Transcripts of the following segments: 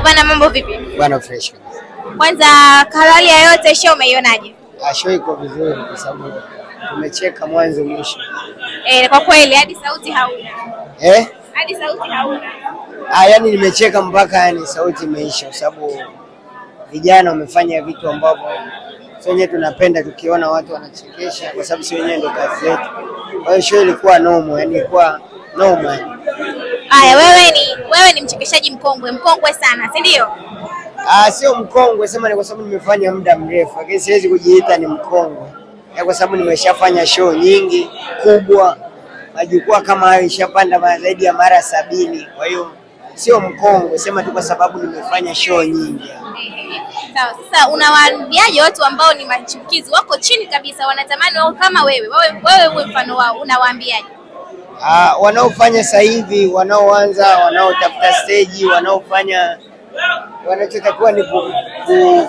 Bwana, mambo vipi? Bwana, fresh kabisa. Kwanza halali ya yote, show umeionaje? Show iko vizuri kwa sababu tumecheka mwanzo mwisho. Kwa kweli hadi sauti hauna. Eh? Hadi sauti hauna. Yani nimecheka mpaka yani sauti imeisha kwa sababu vijana wamefanya vitu ambavyo sisi wenyewe tunapenda tukiona watu wanachekesha kwa sababu sisi wenyewe ndio kazi zetu. Kwa hiyo show ilikuwa normal, yani ilikuwa normal. Haya, wewe ni mchekeshaji mkongwe sana, si ndio? Sio mkongwe, sema ni kwa sababu nimefanya muda mrefu, lakini siwezi kujiita ni mkongwe. Kwa sababu nimeshafanya show nyingi kubwa, majukwaa kama hayo nishapanda zaidi ya mara 70. Kwa hiyo sio mkongwe, sema tu kwa sababu nimefanya show nyingi. Sawa, sasa unawaambiaje watu ambao ni machipukizi wako chini kabisa, wanatamani wao kama wewe uwe mfano wao, unawaambiaje? Wanaofanya sasa hivi, wanaoanza, wanaotafuta stage, wanaofanya, wanachotakiwa ni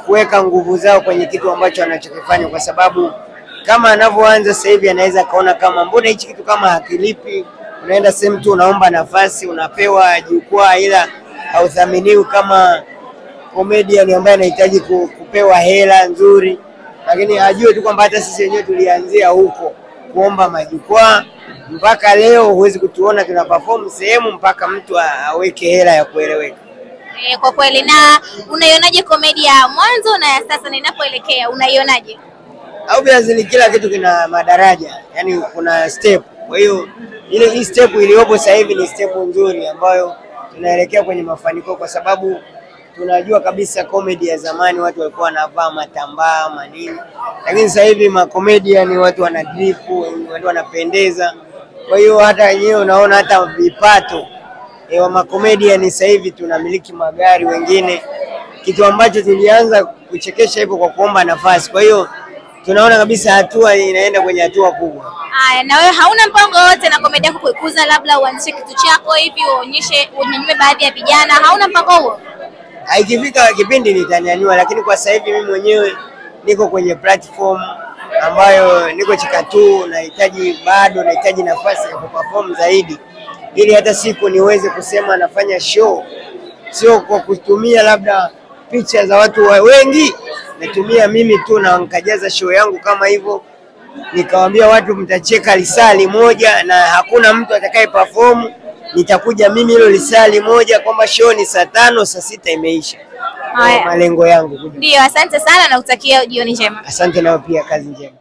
kuweka nguvu zao kwenye kitu ambacho wanachokifanya, kwa sababu kama anavyoanza sasa hivi anaweza kaona kama mbona hichi kitu kama hakilipi. Unaenda sehemu tu unaomba nafasi, unapewa jukwaa, ila hauthaminiwi kama comedian ambaye anahitaji kupewa hela nzuri. Lakini ajue tu kwamba hata sisi wenyewe tulianzia huko kuomba majukwaa, mpaka leo huwezi kutuona tuna perform sehemu mpaka mtu aweke hela ya kueleweka. Kwa kweli. Na unaionaje comedy ya mwanzo na ya sasa na inapoelekea, unaionaje? Obviously kila kitu kina madaraja, yani kuna step. Kwa hiyo ile hii step iliyopo sasa hivi ni step nzuri ambayo tunaelekea kwenye mafanikio, kwa sababu tunajua kabisa comedy ya zamani watu walikuwa wanavaa matambaa manini, lakini sasa hivi ma comedian watu wana drip, watu wanapendeza. Kwa hiyo hata wenyewe unaona hata vipato wa ma comedian sasa hivi tunamiliki magari wengine, kitu ambacho tulianza kuchekesha hivyo kwa kuomba nafasi. Kwa hiyo tunaona kabisa hatua inaenda kwenye hatua kubwa. Haya, na wewe hauna mpango wote na comedy yako kuikuza, labda uanzishe kitu chako hivi uonyeshe, unyanyue baadhi ya vijana, hauna mpango huo? Ikifika kipindi nitanyanyua, lakini kwa sasa hivi mimi mwenyewe niko kwenye platform ambayo niko chikatu, nahitaji bado nahitaji nafasi ya kuperform zaidi ili hata siku niweze kusema nafanya show, sio kwa kutumia labda picha za watu wengi, natumia mimi tu na nikajaza show yangu kama hivyo, nikawaambia watu mtacheka lisali moja na hakuna mtu atakaye perform, nitakuja mimi hilo lisali moja, kwamba show ni saa 5 saa 6 imeisha. Malengo yangu. Ndio, asante sana na kutakia jioni njema. Asante nao pia, kazi njema.